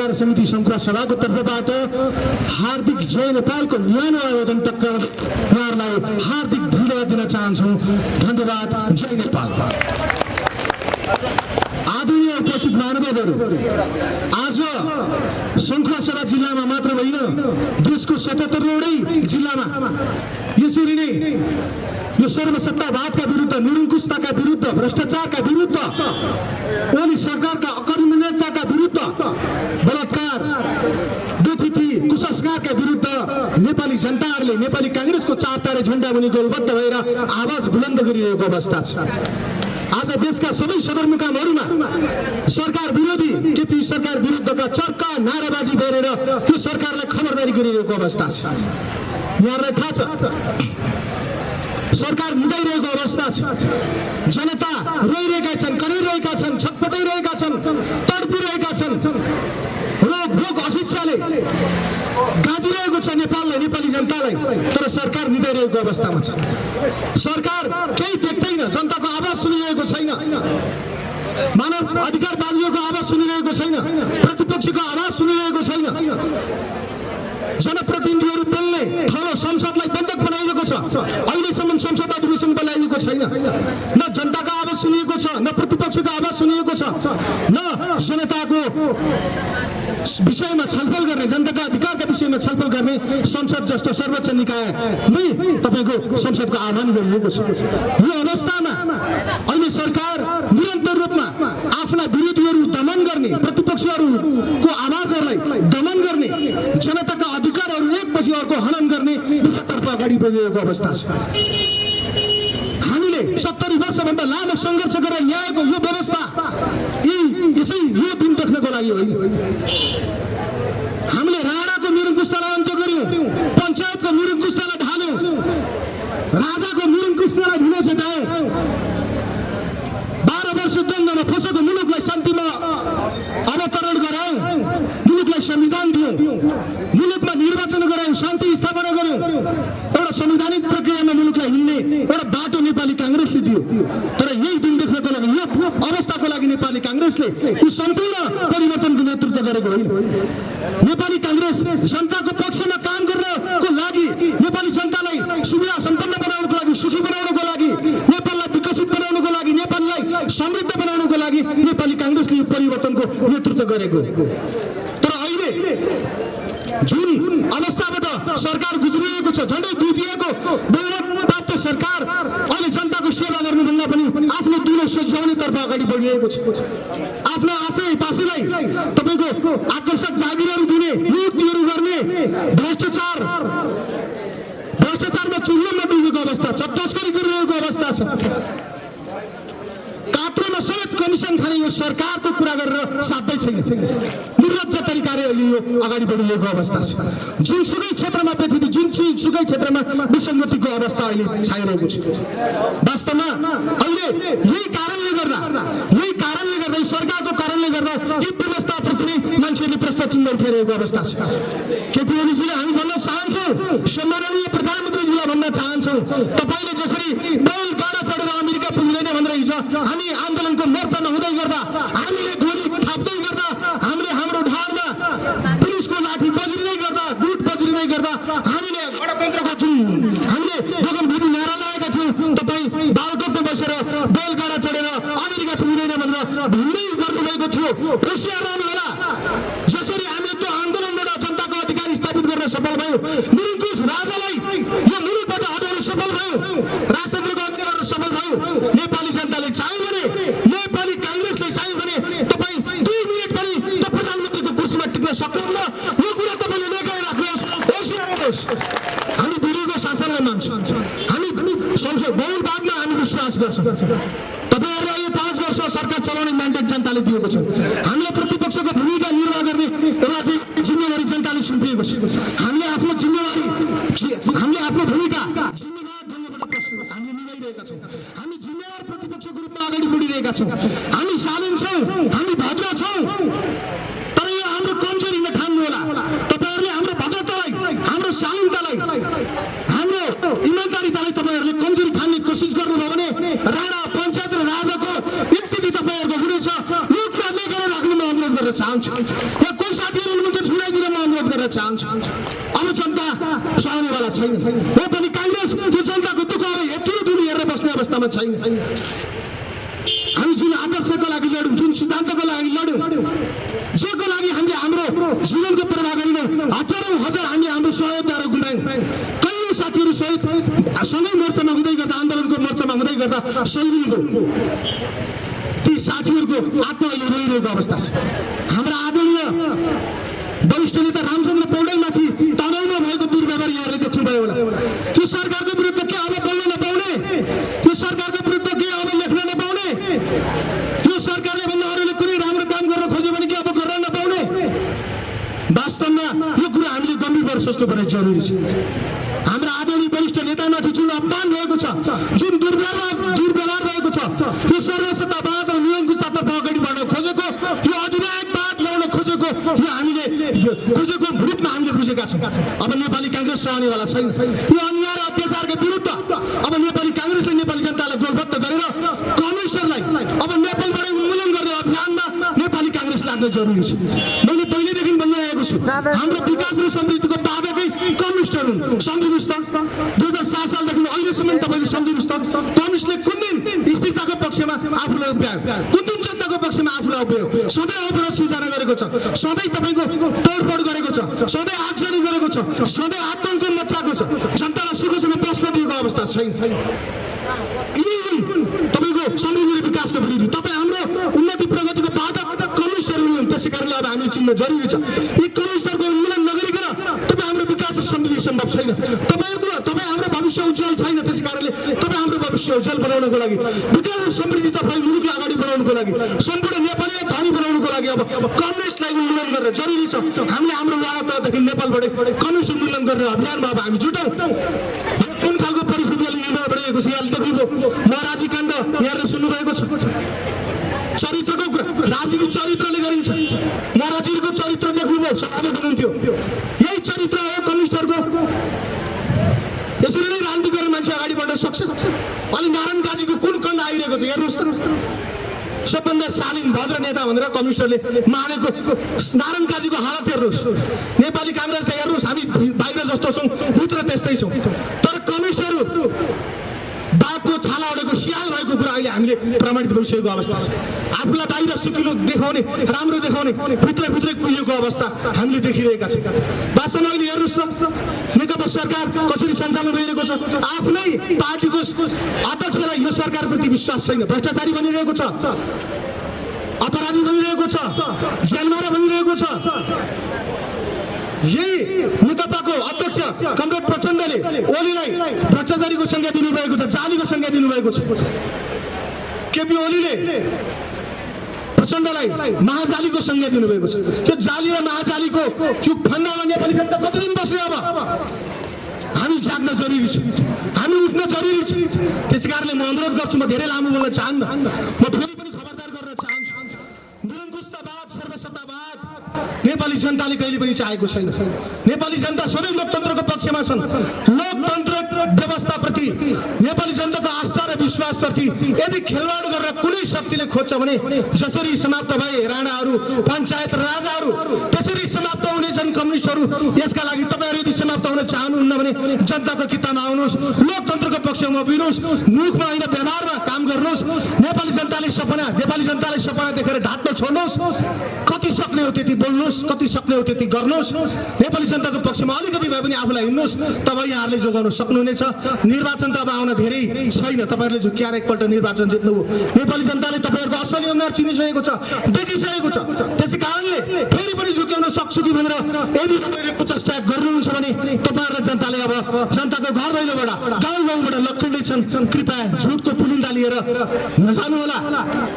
सहकार समिति सङ्खुवा सभाको तर्फबाट हार्दिक जय नेपालको न्यानो आयोजन तक उहाँहरूलाई हार्दिक धन्यवाद दिन चाहन्छु। धन्यवाद। जय नेपाल। आदरणीय उपस्थित महानुभावहरू, आज सङ्खुवा सभा जिल्लामा मात्र होइन, देशको 77वटै जिल्लामा यसरी नै यो सर्वसत्तावादका विरुद्ध, निरङ्कुशताका विरुद्ध, भ्रष्टाचारका विरुद्ध, ओली सरकारका अकर्मण्यताका विरुद्ध, बलात्कार, बेथिति, कुसंस्कारका विरुद्ध नेपाली जनताहरूले नेपाली काङ्ग्रेसको 4 तारे झण्डा मुनि गोलबद्ध भएर आवाज बुलन्द गरिरहेको अवस्था छ। आज देशका सबै सदरमुकामहरूमा सरकार विरोधी, केपी सरकार विरुद्धका चर्का नाराबाजी गरेर त्यो सरकारलाई खबरदारी गरिरहेको अवस्था छ। यहाँहरूलाई थाहा छ, सरकार निदाइरहेको अवस्था छ। जनता रोइरहेका छन्, कराइरहेका छन्, छटपटाइरहेका छन्, तडपिरहेका छन्। रोग भोग अशिक्षाले गाजिरहेको छ नेपाललाई, नेपाली जनतालाई। तर सरकार निदाइरहेको अवस्थामा छ। सरकार केही देख्दैन, जनताको आवाज सुनिरहेको छैन, मानव अधिकारवादीहरूको आवाज सुनिरहेको छैन, प्रतिपक्षको आवाज सुनिरहेको छैन। जनप्रतिनिधिहरू बोल्ने ठलो संसदलाई बन्धक बनाइएको छ। अहिलेसम्म संसद अधिवेशन बोलाइएको छैन। न जनताको आवाज सुनिएको छ, न प्रतिपक्षको आवाज सुनिएको छ, न जनताको विषयमा छलफल गर्ने, जनताका अधिकारका विषयमा छलफल गर्ने संसद जस्तो सर्वोच्च निकायमै तपाईँको संसदको आह्वान गरिएको छ। यो अवस्थामा अहिले सरकार निरन्तर रूपमा आफ्ना विरोधीहरू दमन गर्ने, प्रतिपक्षीहरूको आवाजहरूलाई दमन गर्ने, जनताका अधिकारहरू एकपछि अर्को हनन गर्ने दिशातर्फ अगाडि बढिरहेको अवस्था छ। हामीले 70 वर्षभन्दा लामो सङ्घर्ष गरेर ल्याएको यो व्यवस्था यसै यो दिन देख्नको लागि होइन। हामीले राणाको निरङ्कुशतालाई अन्त्य गर्यौँ, पञ्चायतको निरङ्कुशतालाई ढाल्यौँ, राजाको निरङ्कुशतालाई ढिलो छटायौँ। 12 वर्ष द्वन्द्वमा फसेको मुलुकलाई शान्तिमा अवतरण गरायौँ, मुलुकलाई संविधान दियौँ, मुलुकमा निर्वाचन गरायौँ, शान्ति स्थापना गर्यौँ। एउटा संवैधानिक प्रक्रियामा मुलुकलाई हिँड्ने एउटा बाटो नेपाली काङ्ग्रेसले दियो। तर यही दिन देख्नको लागि, यो अवस्थाको लागि नेपाली काङ्ग्रेसले यो सम्पूर्ण परिवर्तनको नेतृत्व गरेको होइन। नेपाली काङ्ग्रेस जनताको पक्षमा काम गर्नको लागि, नेपाली जनतालाई सुविधा सम्पन्न बनाउनको लागि, सुखी बनाउनको लागि, नेपाललाई विकसित बनाउनको लागि, नेपाललाई समृद्ध बनाउनको लागि नेपाली काङ्ग्रेसले यो परिवर्तनको नेतृत्व गरेको। तर अहिले जुन अवस्थाबाट सरकार गुज्रिरहेको छ, झन्डै दुधिएको बहुमत प्राप्त सरकार अहिले जनताको सेवा गर्नुभन्दा पनि आफ्नो दिलो सच्याउनेतर्फ अगाडि बढिरहेको छ। आफ्नो आशय पासेलाई तपाईँको आकर्षक जागिरहरू दिने, नियुक्तिहरू गर्ने, भ्रष्टाचारमा चुल्होमा डुबेको अवस्था छ, तस्करी गरिरहेको अवस्था छ। कात्रोमा समेत कमिसन खाने यो सरकारको कुरा गरेर साध्यै छैन। निर्लज्ज तरिकाले अहिले यो अगाडि बढिरहेको अवस्था छ। जुनसुकै क्षेत्रमा व्यथिति, जुनसुकै क्षेत्रमा विसङ्गतिको अवस्था अहिले छाइरहेको छ। वास्तवमा अहिले यही कारणले गर्दा यो सरकारको कारणले गर्दा यो व्यवस्थाप्रति नै मान्छेहरूले प्रश्न चिन्ह उठाइरहेको अवस्था छ। केपी ओलीजीले हामी भन्न चाहन्छौँ, सम्माननीय प्रधानमन्त्रीजीलाई भन्न चाहन्छौँ, तपाईँले जसरी बैलगाडा चढेर अमेरिका पुग्दैन भनेर हिजो हामी आन्दोलनको मोर्चा नहुँदै गर्दा, हामीले गोली थाप्दै गर्दा, हामीले हाम्रो ढाडमा पुलिसको लाठी बज्रिँदै गर्दा, गुट बज्रिँदै गर्दा हामीले गणतन्त्रको जुन हामीले गगनभेदी नारा लगाएका थियौँ, तपाईँ बालकोटमा बसेर बैलगाडा चढेर अमेरिका पुग्दैन भनेर भन्दै गर्नुभएको थियो। होसियार रहनु होला। जसरी हामीले त्यो आन्दोलनबाट जनताको अधिकार स्थापित गर्न सफल भयौँ, निरङ्कुश राजालाई यो मुलुकबाट हटाउन सफल भयौँ, राजतन्त्रको अन्त्य गर्न सफल भयौँ। नेपाली जनताले चाह्यो भने, नेपाली काङ्ग्रेसले चाह्यो भने तपाईँ 2 मिनट पनि त प्रधानमन्त्रीको कुर्सीमा टिक्न सक्नुहुन्न। यो कुरा तपाईँले लेखेर राख्नुहोस्, होसियार हुनुहोस्। हामी विरोधको शासनलाई मान्छौँ, हामी संसद बहुलवादमा हामी विश्वास गर्छौँ। तपाईँहरूलाई यो 5 वर्ष सरकार चलाउने म्यान्डेट जनताले दिएको छ। हामीलाई प्रतिपक्षको भूमिका निर्वाह गर्ने एउटा चाहिँ जिम्मेवारी जनताले सुम्पिएको छ। हामीले आफ्नो जिम्मेवारी, हामीले आफ्नो भूमिका जिम्मेवार ढङ्गबाट हामीले निभाइरहेका छौँ। हामी जिम्मेवार प्रतिपक्षको रूपमा अगाडि बढिरहेका छौँ। हामी शालीन छौँ, हामी भद्र छौँ। तर यो हाम्रो कमजोरी नठान्नु होला। तपाईँहरूले हाम्रो भद्रतालाई, हाम्रो शालीनतालाई, हाम्रो इमान्दारितालाई तपाईँहरूले कमजोरी ठान्ने कोसिस गर्नुभयो भने राणा, पञ्चायत र राजाको स्थिति तपाईँहरूको हुनेछ। यो कुरा लेखेर राख्नु म अनुरोध गर्न चाहन्छु। साथीहरू हुनुहुन्छ छुडाइदिन म अनुरोध गर्न चाहन्छु। अब जनता सहनेवाला छैन। नेपाली कांग्रेस यो जनताको दुःख अब यत्रो दिन हेरेर बस्ने अवस्थामा छैन। हामी जुन आदर्शको लागि लड्यौं, जुन सिद्धान्तको लागि लड्यौं, जेको लागि हामीले हाम्रो जीवनको प्रवाह गरिनौं, हजारौं हजार हामीले हाम्रो सहयोगद्वारा गुमायौं। कयौं साथीहरू सँगै मोर्चामा हुँदै गर्दा, आन्दोलनको मोर्चामा हुँदै गर्दा शहीद भयो। ती साथीहरूको आत्मा अहिले रोइरहेको अवस्था छ। हाम्रा आदरणीय वरिष्ठ नेता रामचन्द्र पौडेलमाथि तनाउमा भएको दुर्व्यवहार यहाँले देख्नुभयो होला। यो सरकारको विरुद्ध के अब बोल्न नपाउने, यो सरकारको विरुद्ध के अब लेख्न नपाउने, यो सरकारले भन्दा अरूले कुनै राम्रो काम गर्न खोज्यो भने के अब गर्न नपाउने। वास्तवमा यो कुरा हामीले गम्भीर भएर सोच्नुपर्ने जरुरी छ। हाम्रा आदरणीय वरिष्ठ नेतामाथि जुन अपमान भएको छ, जुन दुर्व्यवहार भएको छ, यो सर्वसत्तावाद र निरङ्कुशतातर्फ अगाडि बढ्न खोजेको, यो अधिनायकवाद ल्याउन खोजेको, यो हामीले खोजेको रूपमा हामीले बुझेका छौँ। अब नेपाली कांग्रेस सहनेवाला छैन। यो अन्याय र अत्याचारको विरुद्ध अब नेपाली कांग्रेसले नेपाली जनतालाई गोलबद्ध गरेर कम्युनिस्टहरूलाई अब नेपालबाट उन्मूलन गर्ने अभियानमा नेपाली कांग्रेस लाग्न जरुरी छ। मैले पहिलेदेखि भनिरहेको छु, हाम्रो विकास र समृद्धिको बाधकै कम्युनिस्टहरू हुन्। सम्झिनुहोस् त, 2007 सालदेखि अहिलेसम्म तपाईँले सम्झिनुहोस् त, कम्युनिस्टले कुन दिन स्थिरताको पक्षमा आफूलाई उभ्यायो, कुन दिन जनताको पक्षमा आफूलाई उभ्यायो। सधैँ अवरोध सिर्जना गरेको छ, सधैँ तपाईँको तोडफोड गरेको छ, सधैँ आगजनी गरेको छ, सधैँ आतङ्क मच्चाएको छ। जनतालाई सुखसँग प्रश्न दिएको अवस्था छैन। यिनी हुन् तपाईँको समृद्धि र विकासको विरोधी। तपाईँ हाम्रो उन्नति प्रगतिको बाधक कम्युनिस्टहरू हुन्। त्यसै कारणले अब हामीले चिन्न जरुरी छ। यी कम्युनिस्टहरूको उन्मूलन नगरिकन तपाईँ हाम्रो विकास र समृद्धि सम्भव छैन। तपाईँ हाम्रो भविष्य उज्जवल छैन। त्यसै कारणले तपाईँ हाम्रो भविष्य उज्जवल बनाउनको लागि, विकास र समृद्धितर्फ मुलुकलाई अगाडि बढाउनको लागि, सम्पूर्ण नेपालीलाई धनी बनाउनको लागि अब कम्युनिस्टलाई उन्मूलन गर्न जरुरी छ। हामीले हाम्रो वाडा तहदेखि नेपालबाट कम्युनिस्ट उन्मूलन गर्ने अभियानमा अब हामी जुटौँ। कुन खालको परिस्थितिले निर्माण भइरहेको छ यहाँले देख्नुभयो। महाराजी काण्ड यहाँले सुन्नुभएको छ। चरित्रको कुरा राजनीतिक चरित्रले गरिन्छ। महाराजीको चरित्र देख्नुभयो, सभामुख हुनुहुन्थ्यो। यही चरित्र हो कम्युनिस्टहरूको। यसरी नै राजनीति गरेर मान्छे अगाडि बढ्न सक्छ। अलि नारायण काजीको कुन खण्ड आइरहेको छ हेर्नुहोस् त। सबभन्दा शालीन भद्र नेता भनेर कम्युनिस्टहरूले मानेको नारायण काजीको हालत हेर्नुहोस्। नेपाली कांग्रेस हेर्नुहोस्, हामी बाहिर जस्तो छौँ, भित्र त्यस्तै छौँ। तर कम्युनिस्टहरू बाघको छाला ओढेको सियाल भएको कुरा अहिले हामीले प्रमाणित भइसकेको अवस्था छ। आफूलाई बाहिर सुकिलो देखाउने, राम्रो देखाउने, भित्रै कुहिएको अवस्था हामीले देखिरहेका छौँ। वास्तवमा अहिले हेर्नुहोस् न, नेकपा सरकार कसरी सञ्चालन भइरहेको छ। आफ्नै पार्टीको अध्यक्षलाई यो सरकारप्रति विश्वास छैन। भ्रष्टाचारी बनिरहेको छ, अपराधी बनिरहेको छ, जेलमारा बनिरहेको छ। यही नेकपाको अध्यक्ष कमरेड प्रचण्डले ओलीलाई भ्रष्टाचारीको संज्ञा दिनुभएको छ, जालीको संज्ञा दिनुभएको छ। केपी ओलीले प्रचण्डलाई महाजालीको संज्ञा दिनुभएको छ। त्यो जाली र महाजालीको त्यो फन्दामा नेपाली जनता कति दिन बस्ने। अब हामी जाग्न जरुरी छ, हामी उठ्न जरुरी छ। त्यसै कारणले म अनुरोध गर्छु, म धेरै लामो बोल्न चाहन्न, म फेरि पनि खबरदार गर्न चाहन्छु। निरङ्कुशतावाद, सर्वसत्तावाद नेपाली जनताले कहिले पनि चाहेको छैन। नेपाली जनता सधैँ लोकतन्त्रको पक्षमा छन्। लोकतन्त्र व्यवस्थाप्रति नेपाली जनताको आस्था र विश्वासप्रति यदि खेलवाड गरेर कुनै शक्तिले खोज्छ भने जसरी समाप्त भए राणाहरू, पञ्चायत राजाहरू, त्यसरी समाप्त हुनेछन् कम्युनिस्टहरू। यसका लागि तपाईँहरू यदि समाप्त हुन चाहनुहुन्न भने जनताको किताबमा आउनुहोस्, लोकतन्त्रको पक्षमा उभिनुहोस्, मुखमा होइन व्यवहारमा काम गर्नुहोस्। नेपाली जनताले सपना देखेर ढाट्न छोड्नुहोस्। कति सक्ने हो त्यति बोल्नुहोस्, कति सक्ने हो त्यति गर्नुहोस्। नेपाली जनताको पक्षमा अलिकति भए पनि आफूलाई हिँड्नुहोस्, तब यहाँहरूले जोगाउन सक्नुहुनेछ। निर्वाचन त अब आउन धेरै छैन। तपाईँहरूले जो क्यार एकपल्ट निर्वाचन जित्नुभयो, नेपाली जनताले तपाईँहरूको असली अनुहार चिनिसकेको छ, देखिसकेको छ। त्यसै कारणले फेरि पनि झुक्याउन सक्छु कि भनेर यदि तपाईँले प्रचेष्टा गर्नुहुन्छ भने तपाईँहरूलाई जनताले अब जनताको घर दैलोबाट, गाउँबाट लक्ष्य छन्। कृपया झुटको पुलिन्दा लिएर नजानु होला,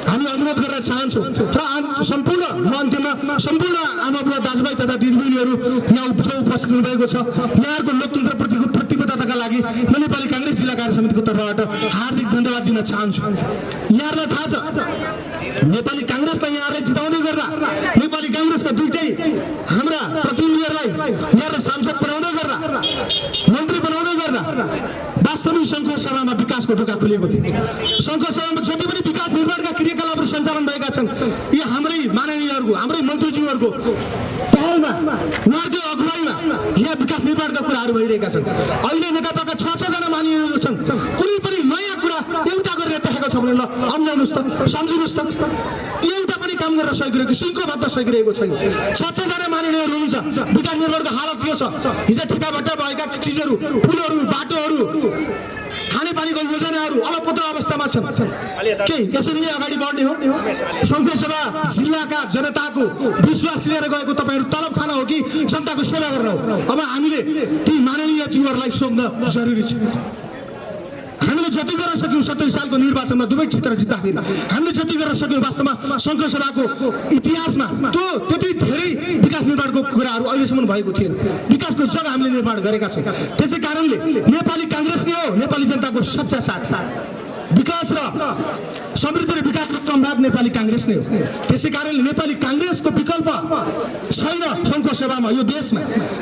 हामी अनुरोध गर्न चाहन्छौँ। र सम्पूर्ण अन्त्यमा सम्पूर्ण आमा बुवा दाजुभाइ तथा दिदीबहिनीहरू यहाँ उपस्थित हुनुभएको छ। यहाँहरूको लोकतन्त्रप्रतिको प्रतिबद्धताका लागि म नेपाली कांग्रेस जिल्ला कार्य समितिको तर्फबाट हार्दिक धन्यवाद दिन चाहन्छु। यहाँहरूलाई थाहा छ, नेपाली कांग्रेसलाई यहाँहरूले जिताउँदै गर्दा नेपाली कांग्रेसका दुईटै हाम्रा प्रतिनिधिहरूलाई यहाँलाई सांसद बनाउँदै गर्दा, मन्त्री बनाउँदै गर्दा वास्तविक सङ्घ सभामा विकासको ढोका खुलेको थियो। सङ्घ सभामा जति पनि विकास निर्माणका क्रियाकलापहरू सञ्चालन सञ्चालन भएका छन् यी हाम्रै माननीयहरूको हाम्रै मन्त्रीज्यूहरूको पहलमा उहाँहरूकै अगुवाईमा यहाँ विकास निर्माणका कुराहरू भइरहेका छन् अहिले नेकपाका 6 जना मानिसहरू छन् कुनै पनि नयाँ कुरा एउटा गरेर देखाएको छ भने ल आउनुहोस् त सम्झिनुहोस् त एउटा पनि काम गरेर सकिरहेको सिङ्को भत्ता सकिरहेको छैन 6 जना मानिसहरू हुनुहुन्छ विकास निर्माणको हालत के छ हिजो ठिकाबाट भएका चिजहरू पुलहरू बाटोहरू खानेपानीको योजनाहरू अलपत्र अवस्थामा छन् के यसरी नै अगाडि बढ्ने हो सङ्घीयसभा जिल्लाका जनताको विश्वास लिएर गएको तपाईहरू तलब खान हो कि जनताको सेवा गर्न हो अब हामीले ती माननीय जीवहरूलाई सोध्न जरुरी छ हामीले जति गर्न सक्यौँ 70 सालको निर्वाचनमा दुवै क्षेत्र जित्दाखेरि हामीले जति गर्न सक्यौँ वास्तवमा सङ्घीयसभाको इतिहासमा त्यो त्यति धेरै विकास निर्माणको कुराहरू अहिलेसम्म भएको थिएन विकासको जग्गा हामीले निर्माण गरेका छौँ त्यसै कारणले नेपाली काङ्ग्रेस नै हो नेपाली जनताको सच्चा साथ विकास र समृद्धि र विकासको सम्भाग नेपाली काङ्ग्रेस नै हो त्यसै कारणले नेपाली काङ्ग्रेसको विकल्प छैन सङ्घीयसभामा यो देशमा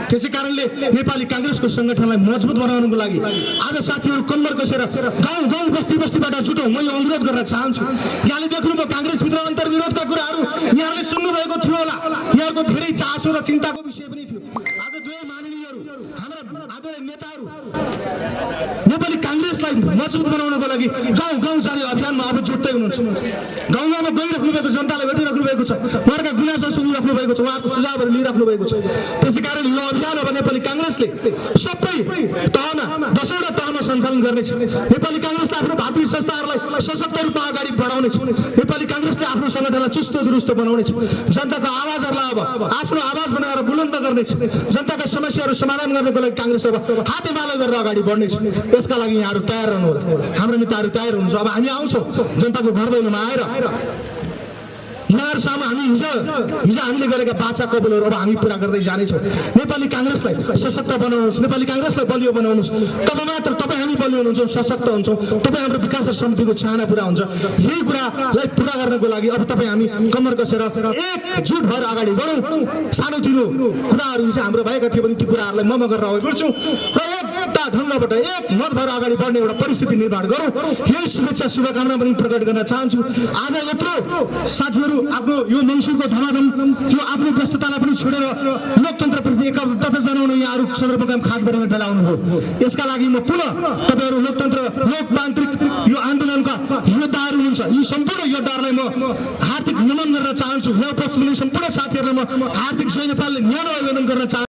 त्यसै कारणले नेपाली काङ्ग्रेसको सङ्गठनलाई मजबुत बनाउनको लागि आज साथीहरू कम्मर कसेर गाउँ गाउँ बस्ती बस्तीबाट जुटौँ म यो अनुरोध गर्न चाहन्छु यहाँले देख्नुभयो काङ्ग्रेसभित्र अन्तर्विरोधका कुराहरू यहाँले सुन्नुभएको थियो होला यहाँको धेरै चासो र चिन्ताको विषय पनि थियो आज दुवै माननीयहरू हाम्रा आदरणीय नेताहरू नेपाली काङ्ग्रेसलाई मजबुत बनाउनको लागि गाउँ गाउँ जाने अभियानमा अब जुट्दै हुनुहुन्छ गाउँ गाउँमा गइराख्नु भएको जनतालाई भेटिराख्नु भएको छ उहाँहरूका गुनासो सुनिराख्नु भएको छ उहाँको सुझावहरू लिइराख्नु भएको छ त्यसै कारण यो अभियान अब नेपाली काङ्ग्रेसले सबै तहमा 10वटा तहमा सञ्चालन गर्नेछ नेपाली काङ्ग्रेसले आफ्नो भातृ संस्थाहरूलाई सशक्त रूपमा अगाडि बढाउनेछ नेपाली काङ्ग्रेसले आफ्नो सङ्गठनलाई चुस्त दुरुस्त बनाउनेछ जनताको आवाजहरूलाई अब आफ्नो आवाज बनाएर बुलन्द गर्नेछ जनताका समस्याहरू समाधान गर्नको लागि काङ्ग्रेस अब हातेमालो गरेर अगाडि बढ्नेछ यसका लागि यहाँहरू तयार रहनु होला हाम्रो नेताहरू तयार हुनुहुन्छ अब हामी आउँछौँ जनताको घर दैलोमा आएर यहाँहरूसम्म हामी हिजो हामीले गरेका बाचा कबुलहरू अब हामी पुरा गर्दै जानेछौँ नेपाली काङ्ग्रेसलाई सशक्त बनाउनुहोस् नेपाली काङ्ग्रेसलाई बलियो बनाउनुहोस् तब मात्र तपाईँ हामी बलियो हुन्छौँ सशक्त हुन्छौँ तपाईँ हाम्रो विकास र समृद्धिको चाहना पुरा हुन्छ यही कुरालाई पुरा गर्नको लागि अब तपाईँ हामी कम्मर कसेर एकजुट भएर अगाडि बढौँ सानोतिनो कुराहरू चाहिँ हाम्रो भएका थियो भने ती कुराहरूलाई म गरेर अगाडि बढ्छौँ र एकता ढङ्गबाट एक मत भएर अगाडि बढ्ने एउटा परिस्थिति निर्माण गरौँ यही शुभेच्छा शुभकामना पनि प्रकट गर्न चाहन्छु आज यत्रो साथीहरू आफ्नो यो मङ्सिरको धमाधम यो आफ्नो व्यस्ततालाई पनि छोडेर लोकतन्त्रप्रति एकता जनाउन यहाँहरू सदरमुकाम खासबारीमा भेला आउनुभयो यसका लागि म पुनः तपाईँहरू लोकतन्त्र लोकतान्त्रिक यो आन्दोलनका योद्धाहरू हुनुहुन्छ यी सम्पूर्ण योद्धाहरूलाई म हार्दिक नमन गर्न चाहन्छु यहाँ उपस्थित हुने सम्पूर्ण साथीहरूलाई म हार्दिक जय नेपालले न्यानो अभिवादन गर्न चाहन्छु।